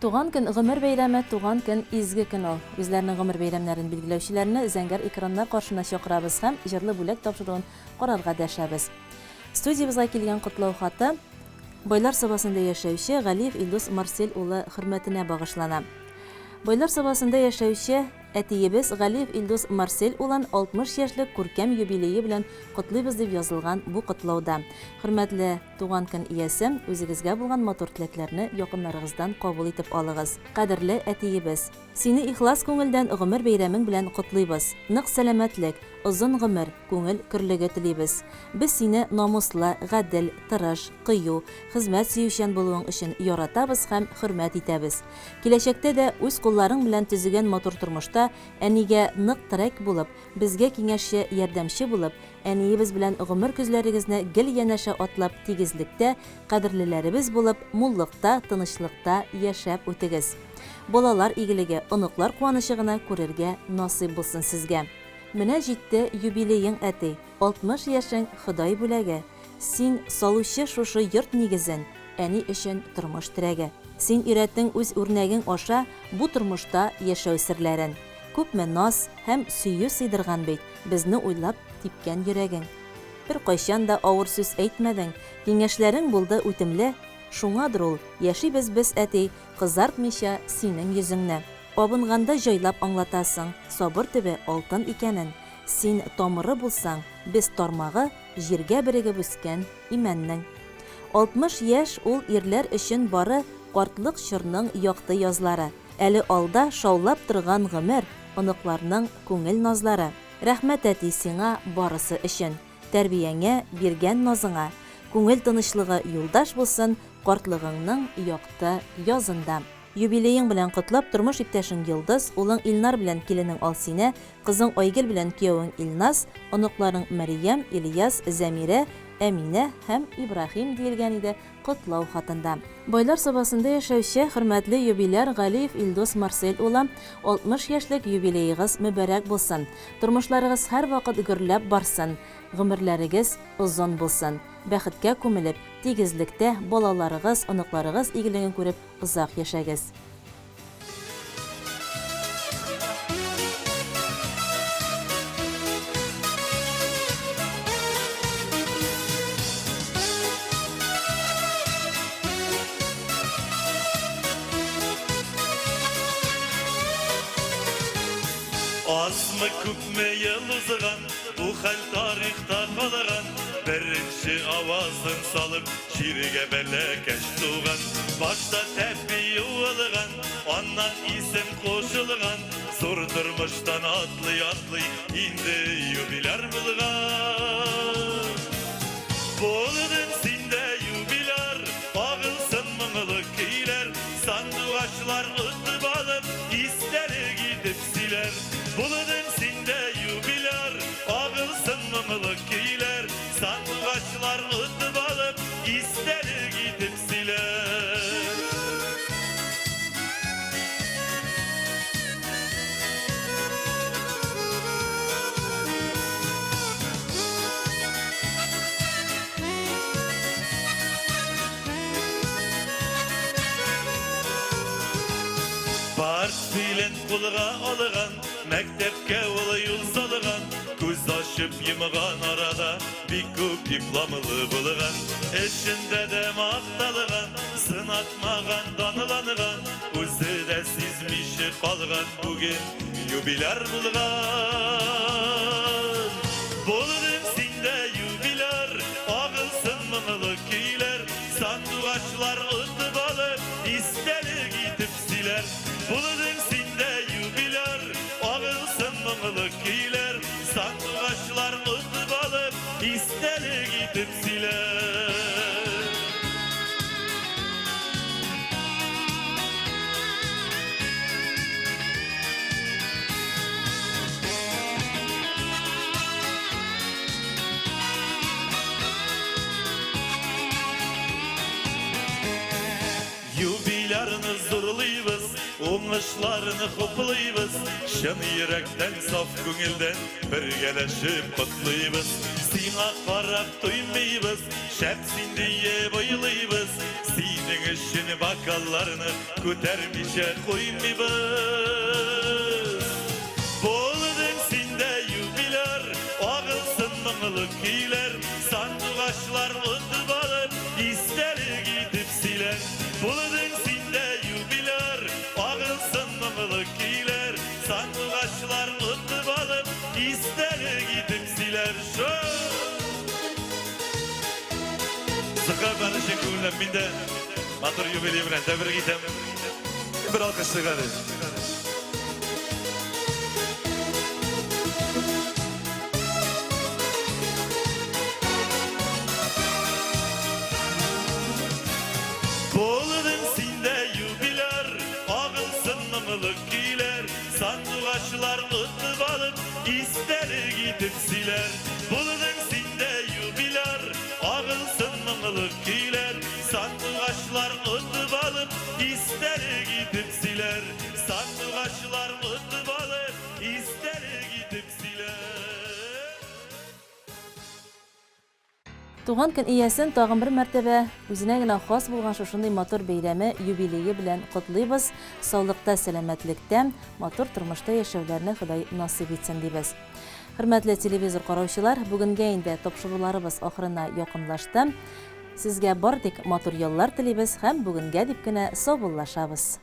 Туган көн, гомер бәйрәме, туган көн, изге көн ул. Үзләренең гомер бәйрәмнәрен билгеләүчеләрне зәңгәр экраннар каршына чакырабыз һәм җырлы бүләк тапшыруын карарга дәшәбез. Студиябезгә килгән котлау хаты Байлар Сабасында яшәүче Галиев Илдус Марсель улы хөрмәтенә багышлана. Байлар Сабасында яшәүче әтиебез Галиев Илдус Марсель улын 60 яшьлек күркәм юбилее белән котлыйбыз дип язылган бу котлауда. Хөрмәтле туган көн иясе, үзегезгә булган матур теләкләрне якыннарыгыздан кабул итеп алыгыз. Кадерле әтиебез! Сине ихлас күңелдән гомер бәйрәмең белән котлыйбыз. Нык сәламәтлек, озын гомер, күңел көрлеге телибез. Без сине намуслы, гадел, тырыш, кыю, хезмәт сөючән булуың өчен яратабыз һәм хөрмәт итәбез. Киләчәктә дә үз кулларың белән төзегән матур тормышта әнигә нык терәк булып, безгә киңәшче, ярдәмче булып, әниебез белән гомер көзләрегезне гел янәшә атлап тигезлектә, кадерлеләребез булып, муллыкта, тынычлыкта яшәп үтегез. Балалар игелеге, оныклар куанычы гына күрергә насыйп булсын сезгә. Менә җитте юбилеең, әти, 60 яшең, Ходай бүләге. Син, салучы шушы йорт нигезен, әни өчен тормыш терәге. Син өйрәттең үз үрнәгең аша бу тормышта яшәү серләрен. Күпме наз һәм сөю сыйдырган бит безне уйлап типкән йөрәгең. Беркайчан да авыр сүз әйтмәдең, киңәшләрең булды үтемле, шуңадыр ул, яшибез без, әти, Кызартмыйча синең йөзеңне. Абынганда җайлап аңлатасың, Сабыр төбе алтын икәнен. Син тамыры булсаң, без тармагы, Җиргә берегеп үскән имәннең. 60 яшь ул ирләр өчен бары Картлык чорның якты язлары. Әле алда шаулап торган гомер, Оныкларның күңел назлары. Рәхмәт, әти, сиңа барысы өчен. Тәрбияңә, биргән назыңа. Күңел тынычлыгы юлдаш булсын Картлыгыңның якты язында. Юбилеең белән котлап, тормыш иптәшең Йолдыз, улың Илнар белән киленең Алсинә, кызың Айгөл белән киявең Илназ, оныкларың Мәрьям, Ильяс, Зәмирә, Әминә һәм Ибраһим, диелгән иде котлау хатында. Байлар Сабасында яшәүче хөрмәтле юбиляр Галиев Илдус Марсель улы, 60 яшьлек юбилеегыз мөбарәк булсын! Тормышларыгыз һәрвакыт гөрләп барсын, гомерләрегез озын булсын! Бәхеткә күмелеп, тигезлектә, балаларыгыз, оныкларыгыз игелеген күреп озак яшәгез! Азмы күпме ел узган, бу хәл тарихта калган. Беренче авазын салып, җиргә бәләкәч туган. Башта тәпи юылган, аннан исем кушылган. Зур тормыштан атлый-атлый, инде юбиляр булган. Булдың син дә юбиляр, агылсын моңлы көйләр, сандугачлар отып алып, истәлек итеп сөйләр. Булдың син дә юбиляр, агылсын моңлы көйләр, сандугачлар отып алып, истәлек итеп сөйләр. Портфелен кулга алган, мәктәпкә ул юл салган, күз ачып йомган арада бик күп дипломлы булган, эшендә дә макталган, сынатмаган, данланган, үзе дә сизмичә калган, бүген юбиляр булган. Булдың син дә юбиляр, агылсын моңлы көйләр, сандугачлар отып алып, истәлек итеп сөйләр. Булдың син дә юбиляр, агылсын моңлы көйләр, сандугачлар отып алып, истәлек итеп сөйләр. Юбилярны зурлыйбыз, уңышларны хуплыйбыз, чын йөрәктән, саф күңелдән бергәләшеп котлыйбыз. Сиңа карап туймыйбыз, шәп син диеп уйлыйбыз. Сине Синең өчен бокалларны күтәрмичә куймыйбыз. Булдың син дә юбиляр, агылсын моңлы көйләр, сандугачлар отып алып, истәлек итеп сөйләр. Булдың син дә юбиляр, агылсын моңлы көйләр, сандугачлар отып алып, истәлек итеп сөйләр. Зөфәр өчен күңелдән мин дә матур юбилей белән тәбрик итәм. Бер алкыш чыгар. Булдың син дә юбиляр, агылсын моңлы көйләр, сандугачлар отып алып, истәлек итеп сөйләр. Булдың син дә юбиляр, агылсын моңлы көйләр, сандугачлар отып алып, истәлек итеп сөйләр. Сандугачлар отып алып, истәлек итеп сөйләр. Туган көн иясен тагын бер мәртәбә үзенә генә хас булган шушындый матур бәйрәме, юбилее белән котлыйбыз. Саулыкта, сәламәтлектә, матур тормышта яшәүләрне Ходай насыйп итсен дибез. Хөрмәтле телевизор караучылар, бүгенгә инде тапшыруларыбыз ахырына якынлашты. Сезгә бары тик матур яллар телибез һәм бүгенгә дип кенә саубуллашабыз.